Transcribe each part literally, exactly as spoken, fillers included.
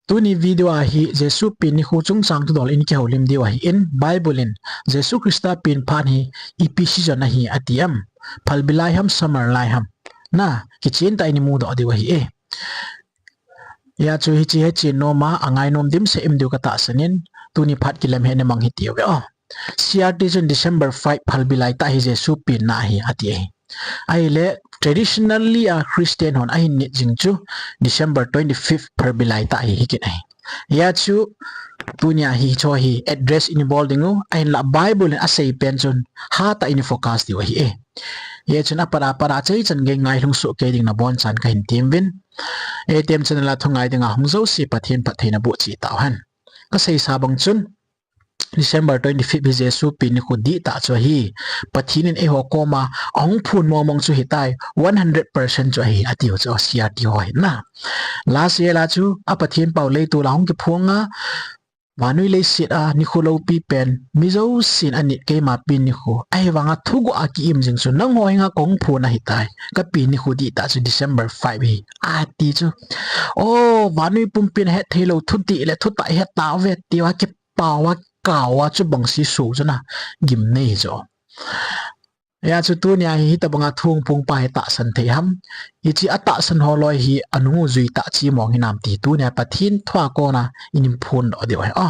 Tuni video a hi Jesu pen nikho chungchang thudol in kihoulim diu ahin, Bible in Jesu Christa pen phat hi ipi season ahi ati em? Phalbi lai ham, summer lai ham? Na, kichen tah in imu doh diu ahi e. Hijeh chun hiche hi chen nom a, angai nom dimset um diu katahsan in, tuni phat kilem hi namang hitiuve o. C R T chun December five Phalbi lai tah hi Jesu penna ahi ati ahi. Ahile, traditionally a Christian hon ahin nit jing chu December twenty-fifth Phalbi lai tah hi hikit ahi. Hijeh chun tunia hiche hi address in bol diu, ahinla Bible in asei pen chun hatah in focus diu ahi e. Hijeh chun apat apat a chai chan gei ngailhung soh kei ding nabonchauvin kahin temuvin. Etem channel a thu ngai dinga hung jouse Pathen phattheina boh cheh tauhen. Kaseisa bang chun December twenty-fifth hi Jesu pen nikho dihtah chu ahi. Pathen in eiho koma ahung phon mong mong chu hitai, one hundred percent chu ahi, atiu chu C R T ho hin na. Last year a chu a Pathen pao leitol a hung kiphong a, vannoi leiset a nikho loupi pen, mi jousen anit keima pen nikho. Ahivanga thuguh a ki-im jing chu nangho henga kahung phon ahitai. Ka pen nikho dihtah chu December five hi, ati chu. O, vannoi pumpin ahet theilou thudih le thutah ihet tauve, tia kipao a, kao a, chubang si su chu na, gimnei chu. Hijeh chun tunia hi hitobanga thu hung phongpa hi tahsan thei ham? Hiche atahsan ho loi hi anung u jui tah chi mong hinam ti tunia Pathen thu a kona in phondoh diu ahi. O,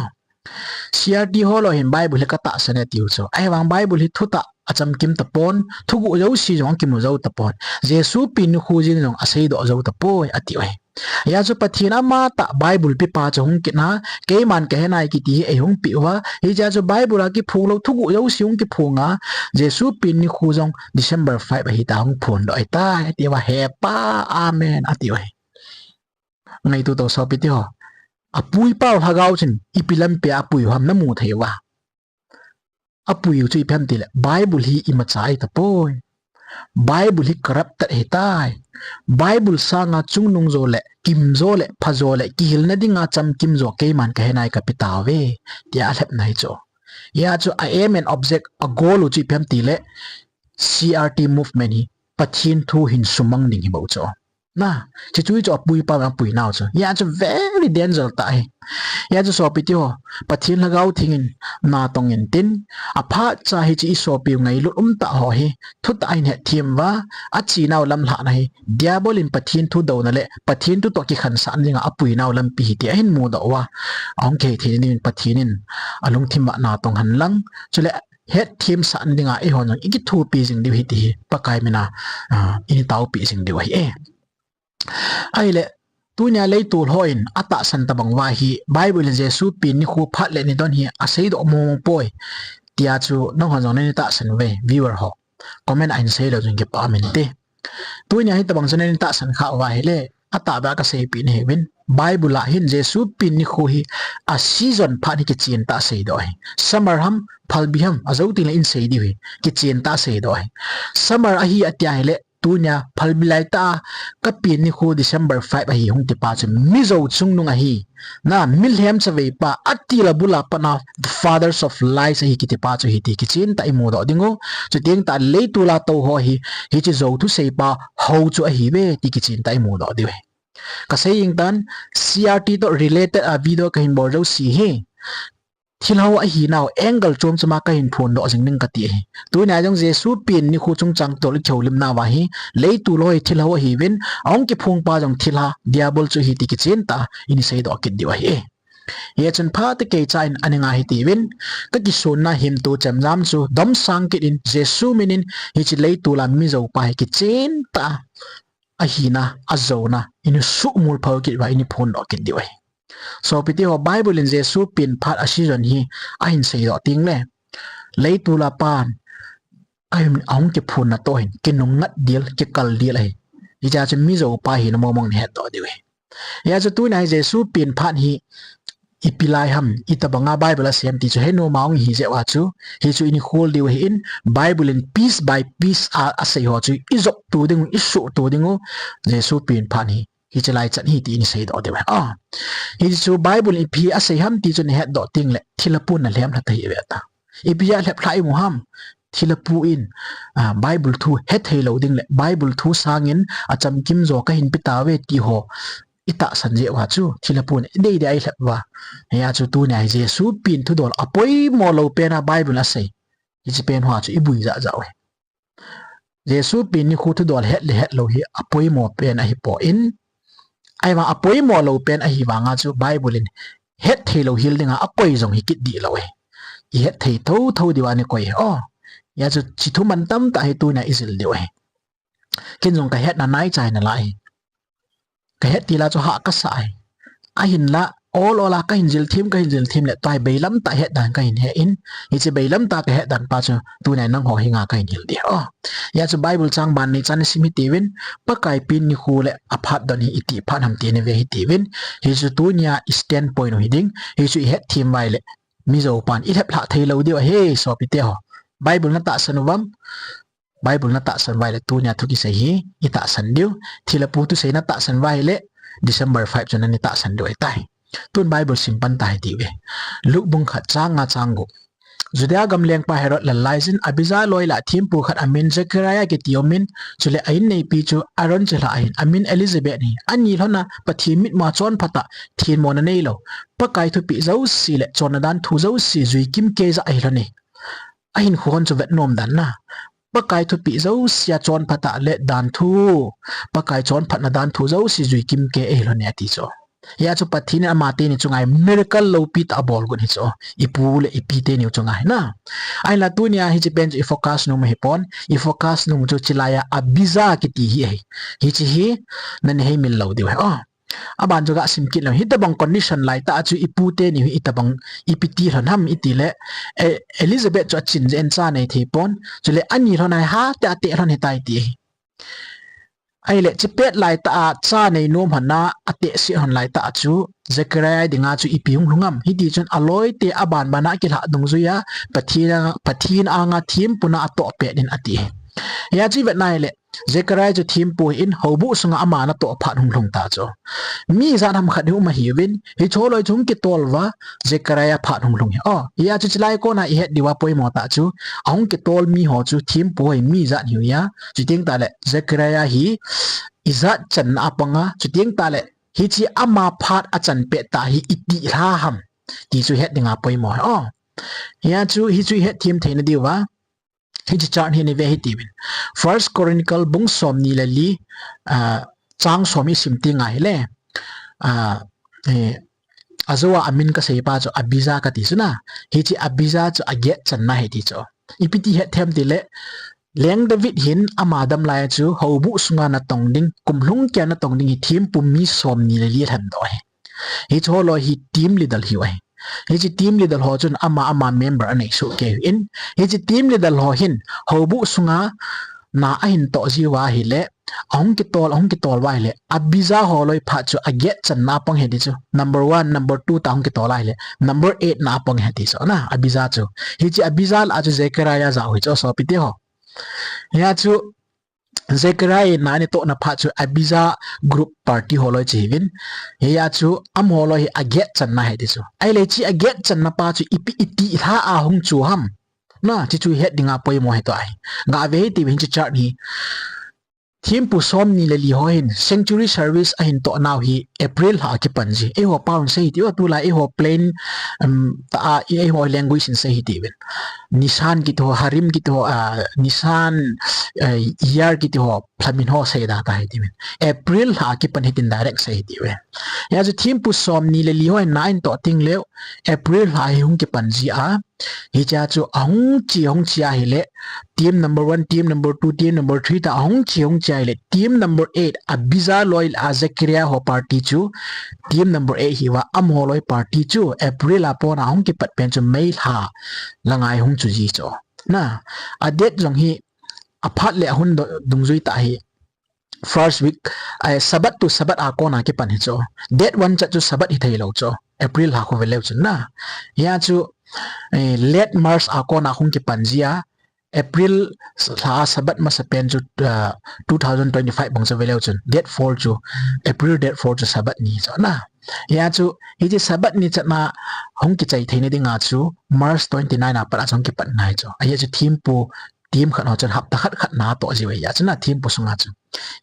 C R T ho loi hin Bible hi katahsan e tiu chu. Ahivang Bible hi thutah achamkim tapon, thuguh jouse jong kimu jou tapon. Jesu pen nikho jeng jong aseidoh jou tapoi, atiu ahi. Hijeh chun Pathen amatah Bible pepa chu hung kit a, keiman kahenai kiti hi eihung peh uva. Hijeh chun Bible a kiphong lou thuguh jouse hung kiphong a, Jesu pen nikho jong December five ahitai hung phondoh ahitai, atiuva, hepa, amen, atiu ahi. Ngaito tau sopi teho. Apui pao lhagao chun ipi lampi a apui u ham namu thei uva. Apui u chu ipi ham tile, Bible hi imacha ahitapoi. Bible hi corrupted ahitai. Bible sanga chungnung jo le, kim jo le, pha jo le, kihilna dinga chamkim jo keiman kahenai kape tauve, tia alhepna hi chu. Hijeh chun a aim and object, a goal u chu ipi ham tile, C R T movement hi Pathen thu hin sumang ding hi bou chu. Na, hiche chu apui pao in apui nau chu. Hijeh chun very danger tah ahi. Hijeh chun sopi teho, Pathen Lhagao Theng in natong intin, aphat cha hiche isopi u ngailut umtah ho hi thutah a ahin hetthem uva, achenau lamlhahna hi Diabol in Pathen thu douna le Pathen thu toh kikhansahna dinga apui nau lampi ahi ti ahin mudoh uva, ahung kihe thei dingin Pathen in alungthim uva natong hen lang, chule hetthemsahna dinga eihon jong ikithopi jing diu ahi ti hi Pakai mina, ah, ini taopi jing diu ahi e. Ahile, tunia leitol hon atahsan tobang uva hi, Bible in Jesu pen nikho phat le nidon hi aseidoh mong mong poi, tia chu nanghon jong nani tahsan uve, viewer ho. Comment a hin seilou jong kipah um inte. Tunia hitobang chu nani tahsan kha uva ahile, atahbeh a kaseipeh nahiuvin. Bible a hin Jesu pen nikho hi a season phat hi kichen tah a aseidoh ahi. Summer ham, Phalbi ham, ajou tengle in sei diu ahi. Kichen tah a aseidoh ahi. Summer ahi ati ahile, tunia Phalbi lai tah a, ka pen nikho December five ahi hung tipa chu Mizo chungnung ahi. Na, milhem chaveipa, atil abul a patna, the fathers of lies ahi kitipa chu hiti kichen tah a imudoh diu. Chuteng tah a leitol a tou ho hi, hiche jou thusei pa hou chu ahiuve ti kichen tah a imudoh diu ahi. Kasei jeng tan, C R T toh related a video kahin bol jouse hi, thilha ahinau angle chom chom a kahin phondoh jing ding kati ahi. Tunia jong Jesu pen nikho chungchang thudol ikihoulimnauva hi, leitol ho hi thilha ahiuvin, ahung kiphongpa jong thilha, Diabol chu ahi ti kichen tah a ini seidoh kit diu ahi. Hichun phat keicha in aninga hitiuvin, kakisonna himto chemjam chu domsang kit in, Jesu min in, hiche leitol a Mizo pa hi kichen tah a ahina, ajouna, ini suhmol phou kit uva, ini phondoh kit diu ahi. Sopi teho, Bible in Jesu pen phat a season hi ahin seidoh tengle, leitol a pan ahin, ahung kiphonna toh hin kinungngat del, kikal del ahi. Hichea chu Mizo pa ahina mong mong nahetdoh diu ahi. Hijeh chun tunia hi Jesu pen phat hi ipi lai ham, itobanga Bible a asei ham ti chu henom a hung ihi jeh uva chu, hichu ini khol diu ahin, Bible in piece by piece a asei ho chu ijopto diu, isuhto diu, Jesu pen phat hi hiche lai chan ahi ti ini seidoh diu ahi. Ah, hichu Bible in ipi asei ham ti chu nahetdoh tengle thilha pon nalhem lha tahih uve ta. Ipi a lhep lha imu ham, thilha pon, ah, Bible thu hethei lou ding le Bible thu sangin achamkim jo kahin pe tauve ti ho itahsan jeh uva chu, thilha pun, deidei a ilhep uva. Hia chu tunia hi Jesu pen thudol apoimo lou pen a Bible in asei. Hiche pen hoa chu ibui jahjah uve. Jesu pen nikho thudol het le het lou hi apoimo pen ahipon. Ahivang apoimo lou pen ahivanga chu Bible in hetthei louhel dinga akoi jong hi kit dih lou ahi. Ihetthei thotho diuva nikoi ahi. O, hia chu hiche thu mantam tah hi tunia ijil diu ahi. Ken jong kahetna naicha nalai ahi. Kahet til a chu hah kasah ahi. Ahinla, ol ol a kahin jil them, kahin jil them le, tua hi beilam tah het dan kahin he in, hiche beilam tah kahet dan pa chu, tunia nangho henga kahin hil ding. O, hia chu Bible chang ban ni chan isim hitiuvin, Pakai pen nikho le aphat don hi iti phat ham ti ive hitiuvin, hichu tunia i standpoint u hiding, hichu ihet them uva ahile, Mizo pan ilhep lhah thei lou diu ahi, sopite ho. Bible natahsan uvam? Bible natahsan uva ahile tunia thu kisei hi itahsan diu. Thilha pu thusei natahsan uva ahile December five chu nani tahsan diu ahitai. Tun Bible sim pan tahite uve. Luke bung khat chang nga chang gup. Judea gam lengpa Herod lallai jin Abijah loi lah thempu khat amin Zechariah kiti aumin, chule a inneipi chu Aaron chilhah ahin, amin Elizabeth ahi. Ani lhona Pathen mitmua chonphat a thenmona neilou, Pakai thupeh jouse le chonna dan thu jouse jui kimkei jah ahi lhone. Ahinkho hon chu vet nom dan na. Pakai thupeh jouse a chonphat a let dan thu, Pakai chonphatna dan thu jouse jui kimkei ahi lhone ati chu. Hia chu Pathen in ama teni chunga miracle loupi tah abol got ahi chu. Ipu le ipi teni chunga hi na. Ahinla tunia hiche pen chu i focus nom ahipon, i focus nom chu chulai a Abijah kiti hi ahi. Hiche hi nani heimil lou diu ahi. O. Aban chu gasim kit lou. Hitobang condition laitah a chu ipu teni hi itobang ipi ti lhon ham itile, eh, Elizabeth chu achin jeh in cha nei thei pon. Chule ani lhona hi hatah a ateh lhon ahitai ti ahi. Ahile, chepet laitah a cha nei nom lhona ateh seh lhon laitah a chu Zechariah dinga chu ipi hung lhung ham. Hitichun aloite abanbana akilhah dungjuia Pathen a, Pathen anga thempuna atoh pet in ati ahi. Hia chu ivet na ahile, Zechariah chu thempu ahin, houbuh sunga ama natoh phat hung lhung ta chu. Mi ijat ham khat hi um ahiuvin, hicheho loi chu hung kitol uva, Zechariah phat hung lhung ahi. O, hia chu chulai kona ihet diuva poimo tah chu, ahung kitol miho chu thempu ho hi mi ijat hiuva, chuteng tahle Zechariah hi ijat channa apanga, chuteng tahle hiche ama phat achan pet tah hi iti lha ham ti chu het dinga poimo ahi. O, hia chu hichu ihet them theina diuva, hiche chart hi neive hitiuvin. First Chronicle bung somni le li, ah, chang som isim teng ahile, ah, eh, ajou a amin kasei pa chu Abijah kati chu na. Hiche Abijah chu aget channa ahi ti chu. Ipi ti het them tile, Leng David hin ama damlai a chu houbuh sunga natong ding, kum lhung keiya natong ding hi thempu mi somni le li alhendoh ahi. Hicheho loi hi team leader ahiuve. Hiche team leader ho chun ama ama member anei soh kei uvin. Hiche team leader ho hin houbuh sunga na ahin toh jiuva ahile, ahung kitol, ahung kitol uva ahile, Abijah ho loi phat chu aget channa apang ahi ti chu. Number one, number two tah ahung kitol ahile, number eight na apang ahi ti chu. Na, Abijah chu. Hiche Abijah lah a chu Zechariah ajao ahi chu, sopite ho. Hia chu Zechariah in na anatohna phat chu Abijah group party ho loi chu ahiuvin. Hia chu amaho loi hi aget channa ahi ti chu. Ahile hiche aget channa pa chu ipi iti lha a hung chu ham. Na, hiche chu het dinga poimo ahi tua hi. Gave hitiuvin hiche chart hi. Thempu somni le li ho hin sanctuary service ahin toh nau hi April lha a kipan ji. Eiho pao in sei hitiuva, tulai eiho plain, um, tah a, eiho language in sei hitiuvin. Nisan kiti ho, Harim kiti ho, ah, Nisan, eh, Iyar kiti ho, Phlamin ho seida ta hitiuvin. April lha a kipan hitin direct sei hitiuve. Hia chu thempu somni le li ho hin na ahin toh teng leu, April lha hi hung kipan ji a. Hichea chu ahung che, ahung che ahile, team number one, team number two, team number three tah ahung che, ahung che ahile, team number eight, Abijah loi le a Zechariah ho party chu, team number eight hiuva, amaho loi party chu, April a pon a ahung kipat pen chu May lha langa hi hung chu ji chu. Na, a date jong hi, aphat le ahun do-, dungjui tah hi, first week, eh, Sabbath to Sabbath a kona kipan hi chu. Date one chat chu Sabbath hithei lou chu. April lha khu veleu chun na. Hia chu, eh, late March a kona hung kipan ji a. April lha Sabbath masa pen chu, ah, two thousand twenty-five bang chu veleu chun. Date four chu, April date four chu Sabbath ni chu na. Hia chu, hiche Sabbath ni chatna hung kichai theina dinga chu, March twenty-nine a pat a chu hung kipat ngai chu. Ahia chu thempu team khat ho chun hapta khat khat na toh jiu ahi, hia chu na thempu sunga chu.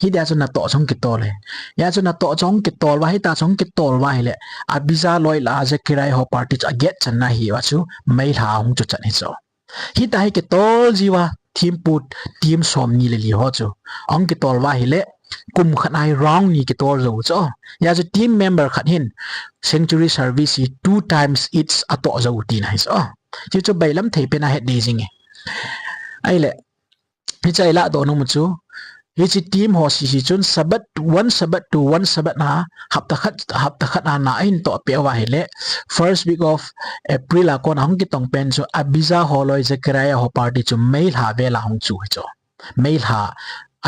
Hitia chu natoh chu hung kitol e. Hia chu natoh chu hung kitol uva, hitia chu hung kitol uva ahile, Abijah loi lah a Zechariah ho party chu aget channa ahi uva chu, May lha hung chu chan hi chu. Hitia hi kitol jiuva, thempu team somni le li ho chu. Ahung kitol uva ahile, kum khat a hi round ni kitol jou chu. Hia chu team member khat hin sanctuary service hi two times each atoh jou tina ahi chu. Hichu bailam thei pen a het ding jing e. Ahile, hiche a ilah doh nom u chu, hiche team ho sese chun Sabbath, one Sabbath to one Sabbath a, hapta khat, hapta khat a na ahin toh peh uva ahile, first week of April a kona hung kitong pen chu, Abijah ho loi Zechariah ho party chu May lha vel a hung chu hi chu. May lha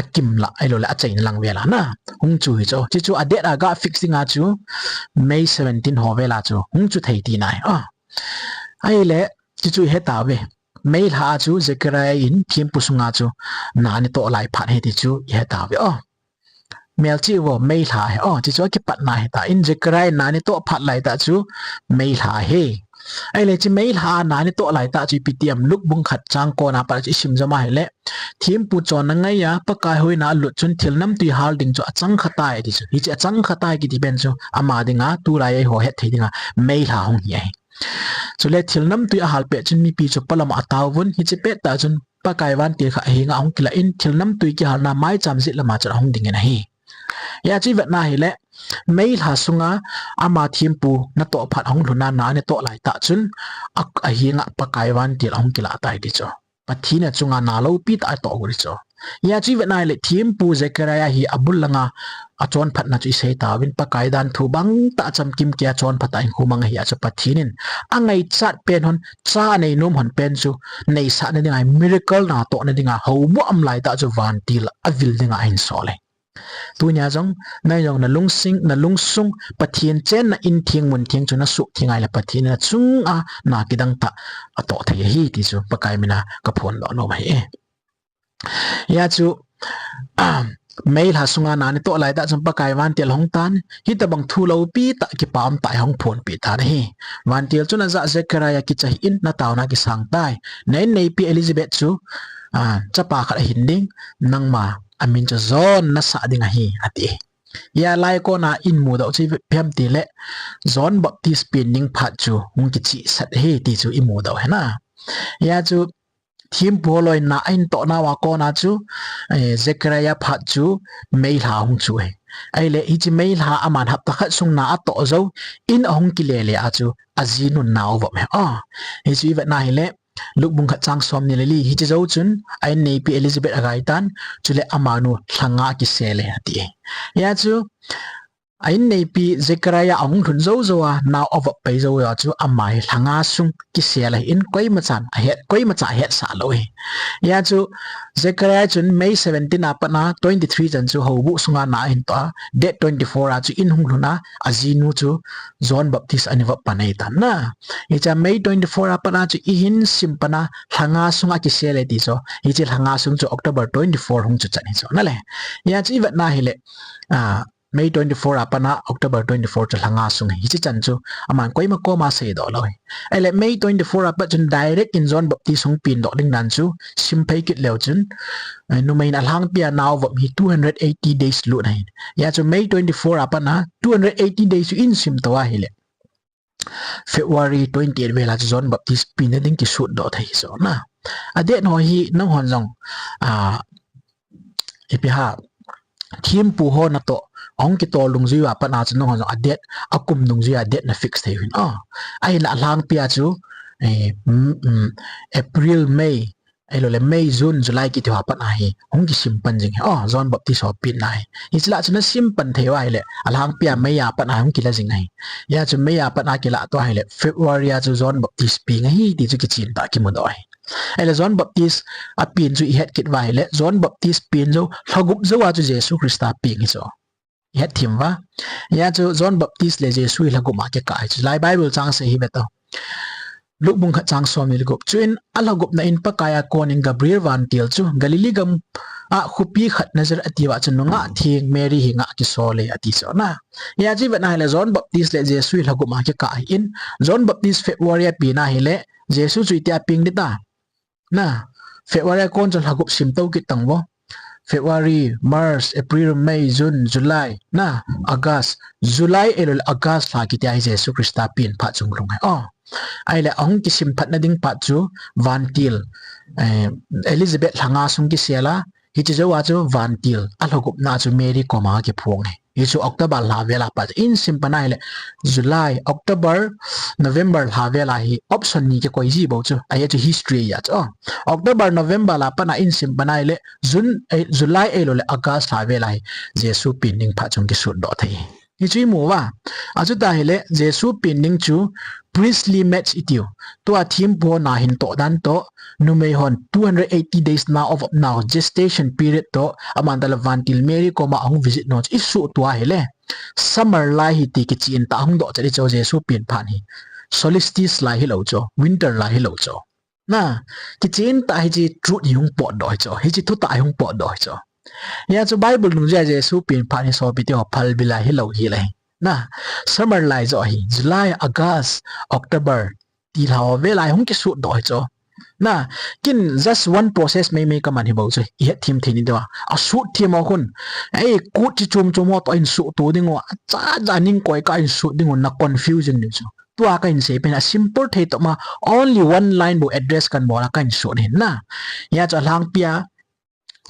akim lah, ahilou le achaina lang vel a na hung chu hi chu. Hichu a date a ga fix ding a chu, May seventeen ho vel a chu hung chu thei tina ahi. Ah. Ahile, hichu ihet tauve. May lha a chu Zechariah in thempu sunga chu na ana toh lai phat ahi ti chu ihet tauve. Oh. Melchih vo, May lha ahi. Oh, hichu akipatna ahitan, Zechariah na ana toh phat lai tah chu May lha ahi. Ahile hiche May lha a na ana toh lai tah chu ipi ti ham, Luke bung khat chang kona pat chu isim jom a ahile, thempu chonna ngai a Pakai hoina alut chun thil namtui hal ding chu achang kha tai ti chu. Hiche achang kha tai kiti pen chu ama dinga, tulai eiho het thei dinga May lha hung hi ahi. Chule thil namtui ahal pet chun mipi chu polam a ataovun, hiche pet tah chun Pakai vantil kha ahenga ahung kilah in, thil namtui kihalna maicham jet lama chun ahung dingin ahi. Hia chu ivetna ahile, May lha sunga ama thempu natoh phat ahung lhun a na ana toh lai tah chun, a, ahenga Pakai vantil ahung kilah tai ti chu. Pathen in achunga na loupi tah atoh u ti chu. Hia chu ivetna ahile, thempu Zechariah hi abul langa achonphatna chu isei tauvin, Pakai dan thu bang tah chamkim kei a chonphat a hinkho mang ahi a chu Pathen in angaichat pen hon, cha anei nom hon pen chu neisahna dinga, miracle natohna dinga, houbuh aum lai tah chu vantil avil dinga ahin sol e. Tunia jong, nang jong nalungsing, nalungsung, Pathen chenna in theng mun theng chu nasuhtheng a ahile Pathen in achunga na kidang tah atoh thei ahi ti chu Pakai mina kaphondoh nom ahi e. Hia chu, ah, May lha sunga na ana toh lai tah chun Pakai vantil ahung tan, hitobang thu loupi tah, kipa um tah ahung phonpeh tan ahi. Vantil chun ajah, Zechariah kicha hih in, nataona kisang tai. Na inneipi Elizabeth chu, ah, chapa khat ahin ding, nangma amin chu John nasah ding ahi, ati. Hia lai kona imudoh chu ipi ham tile, John Baptist pen ding phat chu hung kichihsah ahi ti chu imudoh ahi na. Hia chu thempu ho loi na ahin toh nauva kona chu, eh, Zechariah phat chu May lha hung chu ahi. Ahile hiche May lha aman hapta khat sung na atoh jou in, ahung kile le a chu ajinun na avop ahi. Ah, hichu ivetna ahile, Luke bung khat chang somni le li, hiche jou chun a inneipi Elizabeth agai tan, chule amanu lha nga akisel e ati. Hia chu a inneipi Zechariah ahung lhun jou jou a, nao avop pai jou a chu ama hi lha nga sung kisel ahin, koimachan ahet, koimacha ahetsah lou ahi. Hia chu Zechariah chun May seventeen a pat a twenty-three chan chu houbuh sunga na ahin toh a, date twenty-four a chu in hung lhun a, ajinu chu John Baptist ana vop pan ahi tan na. Hiche May twenty-four a pat a chu ihin sim pan a, lha nga sunga kisel e ti chu. Hiche lha nga sung chu October twenty-four hung chu chan hi chu nale. Hia chu ivetna ahile, ah, May twenty-four a pat a October twenty-four chu lha nga sung ahi. Hiche chan chu aman koima koma seidoh lou ahi. Ahile May twenty-four a pat chun direct in John Baptist hung pendoh ding dan chu simphei kit leu chun, eh, numei in alhangpi a nao vop hi two hundred eighty days lut ahi. Hia chu May twenty-four a pat a two hundred eighty days chu in sim tou ahile, February twenty-eight vel a chu John Baptist pena ding kisutdoh thei hi chu na. A date ho hi nanghon jong, ah, ipi ham, thempu ho natoh ahung kitol dungjui uva pat a chu nanghon jong a date, akum dungjui a date na fix thei uvin. Ah, ahinla alhangpi a chu, eh, mm, mm, April, May, ahilou le May, June, July kiti ho a pat a hi hung kisim pan jing ahi. Oh, John Baptist ho penna hi. Hiche lah chu nasim pan thei uva ahile, alhangpi a May a pat a hung kila jing ahi. Hia chu May a pat a kilah tou ahile, February a chu John Baptist peng ahi ti chu kichen tah a kimudoh ahi. Ahile John Baptist apen chu ihet kit uva ahile, John Baptist pen jou, lha gup jou a chu Jesu Christa peng ahi chu. Ihet thim uva. Hia chu John Baptist le Jesu hi lha gup a kikah ahi chu. Lai Bible chang sei hi ve tau. Luke bung khat chang somni le gup. Chuin alha gupna in Pakai a konin Gabriel vantil chu Galilee gam a khopi khat Nazareth atiuva chun nungah theng Mary henga akisol e ati chu na. Hia chu ivetna ahile John Baptist le Jesu hi lha gup a kikah ahin, John Baptist February a peng ahile, Jesu chu itia peng ding ta. Na, February a kon chu lha gup sim to kit tang vo. February, March, April, May, June, July, na, August. July ahilou le August lha kiti a hi Jesu Christa pen phat chung lhung ahi. Oh. Ahile ahung kisim phat na ding phat chu vantil, eh, Elizabeth lha nga sung kisel a, hiche jou a chu vantil a lha gupna chu Mary koma kiphong ahi. Hichu October lha vel a pat in sim pan ahile July, October, November lha vel a hi option ni kikoi ji bou chu. Ahi chu history a chu. October, November lha pan a in sim pan ahile June, eh, July ahilou le August lha vel a hi Jesu pen ding phat chung kisut doh thei. Hichu imu uva. Achuti ahile Jesu pen ding chu priestly match itiu. Tua thempu ho na hin toh dan toh, numei hon two hundred eighty days na of now, gestation period toh, aman tale vantil Mary koma ahung visit nom chu isuhto ahile. Summer lai hi ti kichen tah ahung doh chet hi chu Jesu pen phat hi. Solstice lai hilou chu, winter lai hilou chu. Na, kichen tah hiche truth hi hung potdoh hi chu, hiche thutah hi hung potdoh hi chu. Hia chu Bible nung jia Jesu pen phat hi sopi teho phalbi lai hilou hile. Na, summer lai joh hi, July, August, October, ti lha ho vel a hi hung kisut doh hi chu. Na, ken just one process meimei kaman hi bou chu, ihet them thei ni diu a. Asut them ho khun. Ei, kut chi chom chom ho toh in suhto ding u, acha cha ning koi ka in sut ding u, na confusing ding chu. Tua kahin sei pen a simple thei toh ma, only one line bou address kan bol a kahin sut hin na. Hia chu alhangpi a,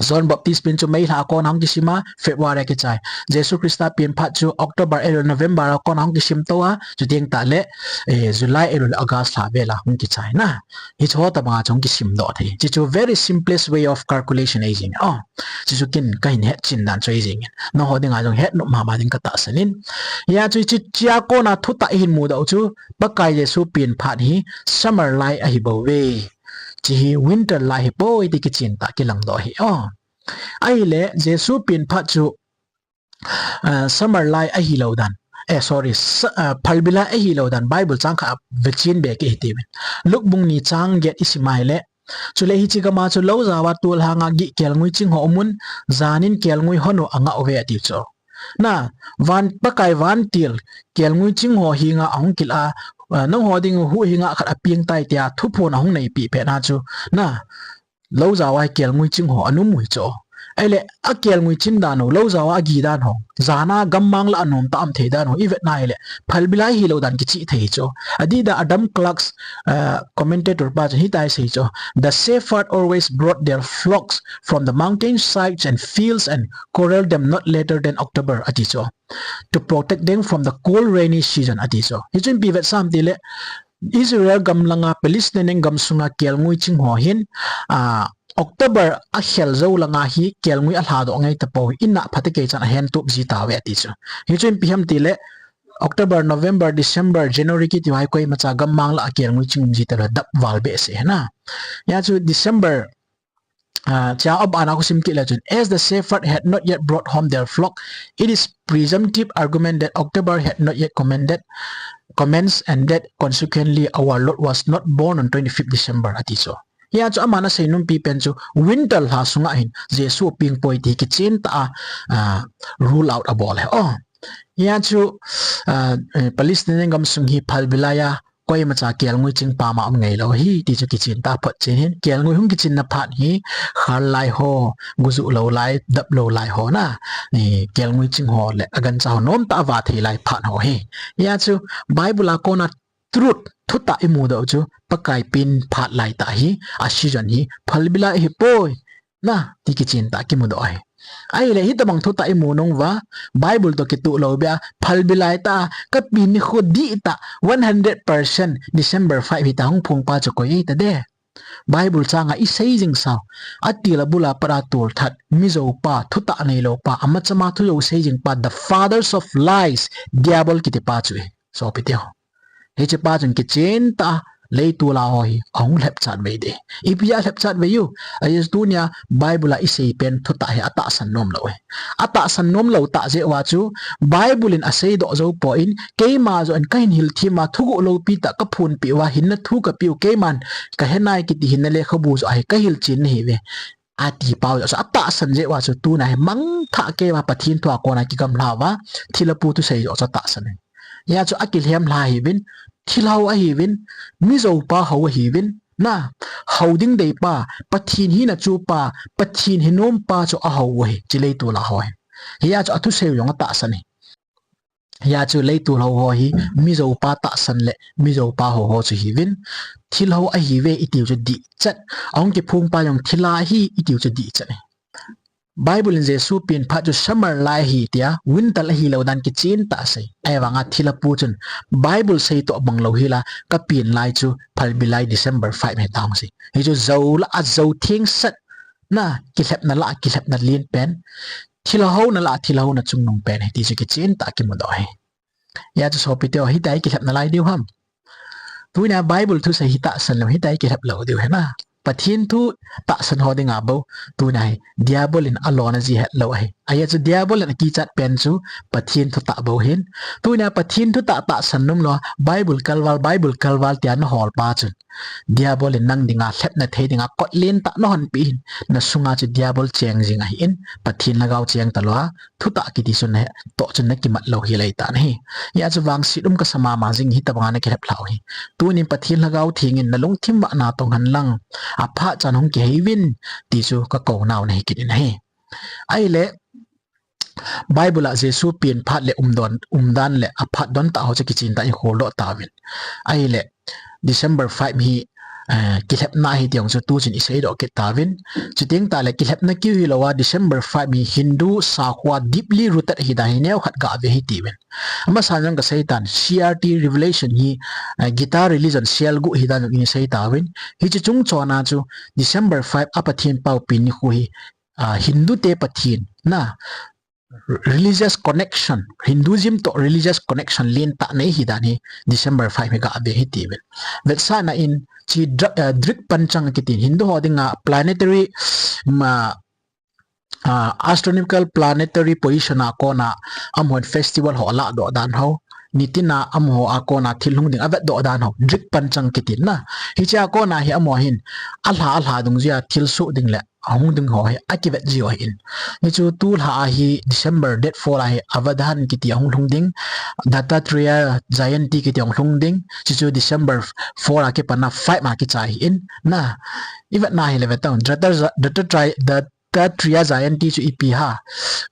John Baptist pen chu May lha a kon a hung kisim a, February a kichai. Jesu Christa pen phat chu October, ahilou November a kon a hung kisim to a, chuteng tah le, eh, July, ahilou le August lha vel a hung kichai na. Hiche ho tobang a chu hung kisim doh thei. Hiche chu very simplest way of calculation ahi jing. Oh, hiche chu ken kahin hetchen dan chu ahi jing in. Nangho dinga jong het nom mama ding katahsan in. Hia chu hiche chia kon a thutah ihin mudoh u chu Pakai Jesu pen phat hi summer lai ahi bou ve. Hiche hi winter lai hi poi ti kichen tah kilang doh hi. Oh. Ahile, Jesu pen phat chu, ah, summer lai ahilou dan. Eh, sorry, sa-, ah, phalbi lai ahilou dan. Bible chang khat a vechen be kit hite uvin. Luke bung ni chang get isim ahile. Chule hiche gam a chu lou jao a tol hang a gih kelngoi ching ho um un, jan in kelngoi hon u angah uve atiu chu. Na, van, Pakai vantil, kelngoi ching ho henga ahung kila, ah, nangho ding u huhhing a khat apeng tai tia thuphon ahung neipi pet na chu. Na, lou jao a kelngoi ching ho ana um u hi chu. Ahile, akelngoi chin dan u, lou jao a agi dan ho, jan a gammang lah a nom tah a um thei dan ho, ivet na ahile, phalbi lai hilou dan kicheh thei chu. Adih dan Adam Clarke, uh, commentator pa chun hitia asei chu, "The shepherd always brought their flocks from the mountain sides and fields and corralled them not later than October," ati chu. "To protect them from the cold rainy season," ati chu. Hichun ipi vetsah ham tile, Israel gamlanga Palestine gam sunga kelngoi ching ho hin, ah, October akhel jou langa hi kelngoi alha doh ngai tapou, in a phatecha chan ahen tup ji tauve ati chu. Hichun ipi ham tile, October, November, December, January kiti ho hi koimacha gammang lah a kelngoi ching um ji talou, dap val behseh hi na. Hia chu December, ah, chia a bana khu sim kit le chun, "As the shepherd had not yet brought home their flock, it is presumptive argument that October had not yet commended, commenced and that consequently our Lord was not born on twenty-fifth December," ati chu. Hia chu aman asei nompi pen chu winter lha sunga hin Jesu apeng poi ti kichen tah a, ah, rule out abol ahi. Oh. Hia chu, ah, eh, Palestine gam sung hi phalbi lai a koimacha kelngoi ching pam a um ngailou ahi ti chu kichen tah a photchen hin, kelngoi hung kichin na phat hi khal lai ho, gujuh lou lai, dap lou lai ho na, eh, kelngoi ching ho le agancha ho nomtah a va thei lai phat ho ahi. Hia chu Bible a kona truth, thutah imudoh u chu Pakai pen phat lai tah hi, a season hi phalbi lai ahipoi. Na, ti kichen tah kimudoh ahi. Ahile, hitobang thutah imu nung uva, Bible toh kitoh lou beh a, phalbi lai tah, kapen nikho dihtah, one hundred percent December five hita hung phong pa chu koi ahi tade. Bible chang a isei jing sau, atil abul a pat a tolthat, mijou pa, thutah neilou pa, amachama thujou sei jing pa, the fathers of lies, Diabol kiti pa chu ahi. Sopi teho. Hiche pa chun kichen tah a, leitol a ho hi, ahung lhepchat vei ding. Ipi a lhepchat vei u. Ajeh chu tunia Bible a isei pen thutah hi atahsan nom lou ahi. Atahsan nom lou tah jeh uva chu, Bible in asei doh jou poi, keima joh in kahin hilthem a, thuguh loupi tah kaphonpeh uva, hinna thu kapeh u, keiman kahe nai kiti hinna lekhabu joh ahi, kahilchen nahi uve. Ati pau joh chu atahsan jeh uva chu tuna hi mangthah keiuva Pathen thu a kona kigamlha uva, thilha pu thusei joh chu atahsan ahi. Hia chu akilhem lha ahiuvin, thilha ho ahiuvin, mijou pa ho ahiuvin, Na, hou ding dei pa, Pathen hina chu pa, Pathen hinom pa chu ahou u ahi, hiche leitol a ho hi. Hia chu athusei u jong atahsan ahi. Hia chu leitol hou ho hi, Mizo pa tahsan le, Mizo pa hou ho chu hiuvin, thil hou ahiuve itiu chu dihchet, ahung kiphong pa jong thil a ahi itiu chu dihchet ahi. Bible in Jesu pen phat chu summer lai ahi tia, winter ahilou dan kichen tah asei. Ahivanga thilha pu chun Bible sei toh bang lou hila, kapen lai chu phalbi lai December five ahi tia hung sei. Hichu jou lah a jou thengsel na, kilhepna lah a kilhepna len pen, thilha houna lah a thilha houna chungnung pen ahi ti chu kichen tah a kimudoh ahi. Hia chu sopite ho, hitia hi kilhepna lai diu ham. Tunia Bible thusei hi tahsan lou, hitia hi kilhep lou diu ahi na. Pathen thu tahsan ho dinga bou, tunia hi Diabol in alona ji het lou ahi. Ahia chu Diabol in akichat pen chu Pathen thutah bou ahin. Tunia Pathen thutah tahsan nom lou a, Bible kalval, Bible kalval tia nahol pa chun, Diabol in nang dinga lhepna thei dinga kot lentah nahonpeh in, nasunga chu Diabol cheng jing ahin, Pathen lhagao cheng talou a, thutah kiti chu natoh chun nakimat lou hel ahitan ahi. Hia chu vangset um kasa mama jing, hitobanga nakilhep lhah u hi. Tunin Pathen Lhagao Theng in nalungthim vah natong hen lang, aphat chan hung kihei uvin, ti chu kakounau nahi kit in ahi. Ahile, Bible a Jesu pen phat le umdon, umdan le aphat don tah ho chu kichen tah in holdoh tauvin. Ahile, December five hi, eh, kilhepna ahi ti jong chu tuchun iseidoh kit tauvin. Chuteng tahle kilhepna keu hilou a, December five hi Hindu sakhoa deeply rooted ahi dan hi neokhat gave hitiuvin. Amasan jong kaseitan, C R T Revelation hi, eh, Gita religion selguh ahi dan jong isei tauvin. Hiche chungchona chu December five a Pathen pao pen nikho hi, ah, Hindu te Pathen na, religious connection, Hinduism toh religious connection lentah nei ahi dan hi December five hi gave hitiuvin. Vetsahna in hiche dra-, eh, Drik Panchang kiti Hindu ho dinga planetary, ma, ah, astronomical planetary position a kona amahon festival ho alahdoh dan ho, nitina amaho a kona thil hung ding avetdoh dan ho, Drik Panchang kiti na. Hiche a kona hi amaho hin alha, alha dungjuia thil soh ding le ahung ding ho hi akivet jiu ahin. Hichu tulha a hi December date four a hi Avadhan kiti ahung lhung ding, Dattatreya Jayanti kiti ahung lhung ding, hichu December four a kipatna five a kichai ahin. Na, ivetna hile vetan, Datta-, Dattatreya, Dattatreya Jayanti chu ipi ham,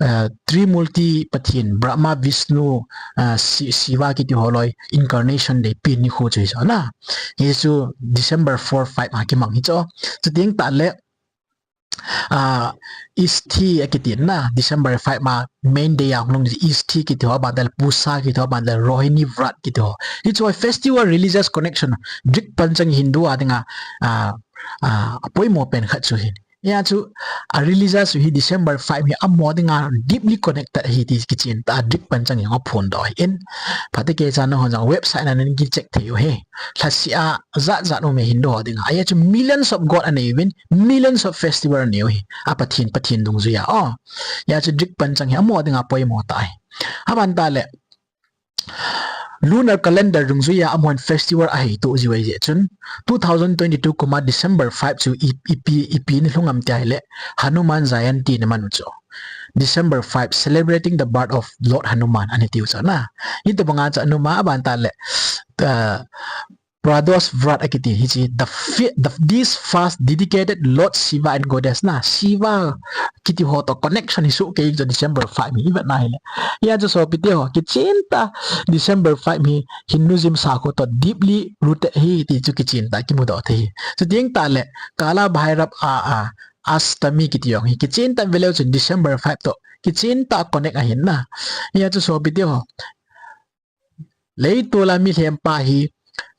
eh, Trimurti Pathen, Brahma, Vishnu, eh, Shi-, Shiva kiti holoi incarnation day pen nikho chu hichu na. Hichu December four, five a kimang hichu. Chuteng tahle, ah, Isthi akiti na, December five a main day a hung lhung Isthi kiti ho, aban tahle Pusa kiti ho, aban tahle Rohini Vrat kiti ho. Hichu festival religious connection, Drik Panchang Hindu a dinga, ah, ah, apoimo pen khat chu ahin. Hia chu, a religious hi December five hi amaho dinga deeply connected ahi ti kichen tah a Drik Panchang in aphondoh ahin. Phatecha nahon jong website a nahin kicheck thei u ahi. Lhasih a jat jat um e Hindu ho dinga. Ahia chu millions of god anei uvin, millions of festival anei u ahi. A Pathen, Pathen dungjuia. Oh. Hia chu Drik Panchang hi amaho dinga poimo tah ahi. Aban tahle, lunar calendar dungjuia amahon festival aheitoh jiu ahi jeh chun, two thousand twenty-two kum a December five chu i, ipi, ipi nilhung am tia hile, Hanuman Jayanti naman u chu. December five, celebrating the birth of Lord Hanuman, ana tiu chu na. Hitobanga chu Hanuman aban tahle, ah, Pradosh Vrat akiti hiche, the fi-, the, this fast dedicated Lord Shiva and Goddess na, Shiva kiti ho toh connection hi soh kei chu December five hi ivetna hile. Hia chu sopite ho, kichen tah December five hi Hinduism sakho toh deeply rooted ahi ti chu kichen tah kimudoh thei ahi. Chuteng tahle Kala Bhairab a, a, Ashtami kiti jong hi kichen tah veleu chun December five toh kichen tah connect ahin na. Hia chu sopite ho, leitol a milhem pa hi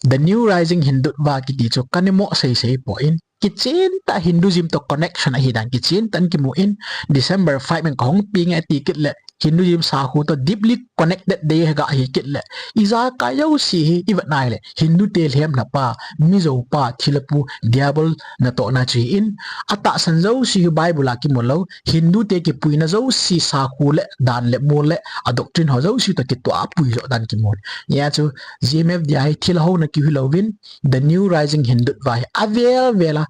The New Rising Hindutva kiti chu kana mo seisei poi. Kichen tah Hinduism toh connection ahi dan kichen tah in kimun, December five in kahung peng e ati kit le, Hinduism sakho toh deeply connected day hi gah hi kit le, ijakai jouse hi ivetna hile, Hindu te lhemna pa, Mizo pa, thilha pu, Diabol natohna chu ahin, atahsan jouse hi Bible a kimu lou, Hindu te kipuina jouse sakho le dan le mol le a doctrine ho jouse toh kitoh a apuijoh dan kimun. Hia chu G M F D I hi thilha houna keu hilouvin, The New Rising Hindutva hi avel vel a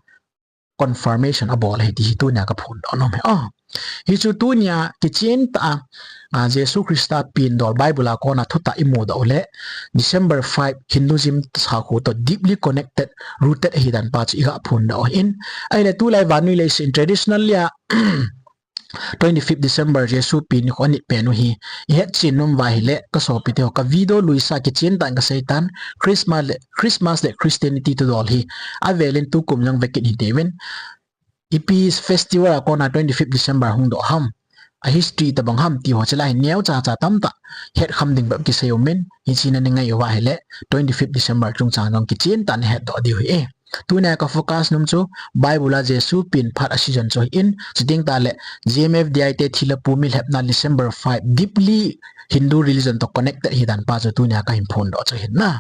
confirmation abol ahi ti hi tunia kaphondoh nom ahi. Hichu tunia kichen tah a, a, Jesu Christa pen dol Bible a kona thutah imudoh uleh, December five Hinduism sakho toh deeply connected, rooted ahidan pa chu iga phondoh ahin. Ahileh tulai vannoi leiset in traditionally a, twenty-fifth December Jesu pen nikho anit pen u hi ihetchen nom uva ahileh, kasopite ho, ka video luisa kichen tah in kaseitan, Christmas le, Christmas le Christianity thudol hi avelin tukum jong vekit hiteuvin. Ipi festival a kona twenty-fifth December hungdoh ham, a history itobang ham ti ho chulai hi neocha cha tamtah hetkham ding bep kisei umin, hiche nangai uva ahileh twenty-fifth December chungchang jong kichen tah in nahetdoh diu ahi. Tunia ka focus nom chu Bible a Jesu pen phat a season chu ahin, chuteng tahleh G M F D I te thilha pu mi lhepna December five deeply Hindu religion toh connected ahidan pa chu tunia kahin phondoh chu ahin na.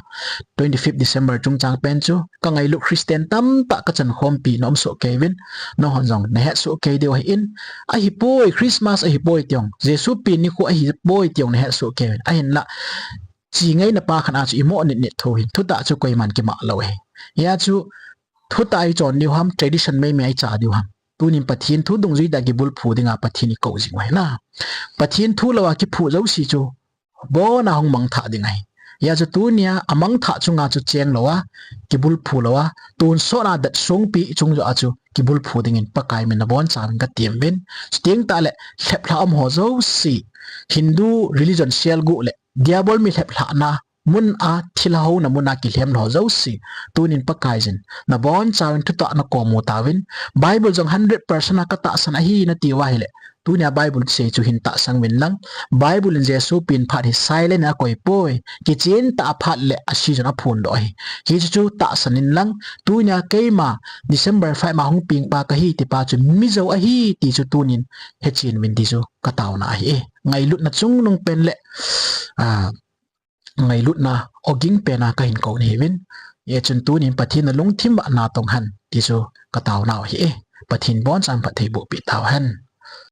Twenty-fifth December chungchang pen chu kangailut Christian tamtah kachankhompi nom soh keiuvin, nanghon jong nahet soh kei diu ahin, ahipoi, Christmas ahipoi tiong, Jesu pen nikho ahipoi tiong nahet soh keiuvin, ahinlah chi ngaina pa khat a chu imo nit nit thou hin, thutah chu koiman kimah lou ahi. Hia chu thutah ichon diu ham, tradition meimei icha diu ham? Tunin Pathen thu dungjui tah kibulphu dinga Pathen ikou jing u ahi na. Pathen thu louva kiphu jouse chu abona hung mangthah ding ahi. Hia chu tunia amangthah chunga chu cheng louva, kibulphu louva, tonsot a dat songpi chung joh a chu kibulphu dingin Pakai min nabonchauvin katem uvin. Chuteng tahleh lheplhah um ho jouse, Hindu religion selguh leh Diabol mi lheplhahna mun a thilha houna mun a kilhem lou jouse, tunin Pakaiyin nabonchauvin thutah nakomu tauvin, Bible jong hundred percent a katahsan ahi nati uva ahileh, tunia Bible sei chu hin tahsan uvin lang, Bible in Jesu pen phat hi silent a akoipoi, kichen tah a phat leh a season aphondoh ahi. Hichu chu tahsan in lang, tunia keima December five ma hung pengpa kahi tipa chu Mizo ahi ti chu tunin hechen uvin ti chu kataona ahi. Ngailutna chungnung pen leh, a, ngailutna ogin pen a kahin kou nahiuvin. Hichun tunin Pathen nalungthim uva natong hen ti chu kataonau ahi. Pathen bonchauvin phatthei bohpeh tauhen.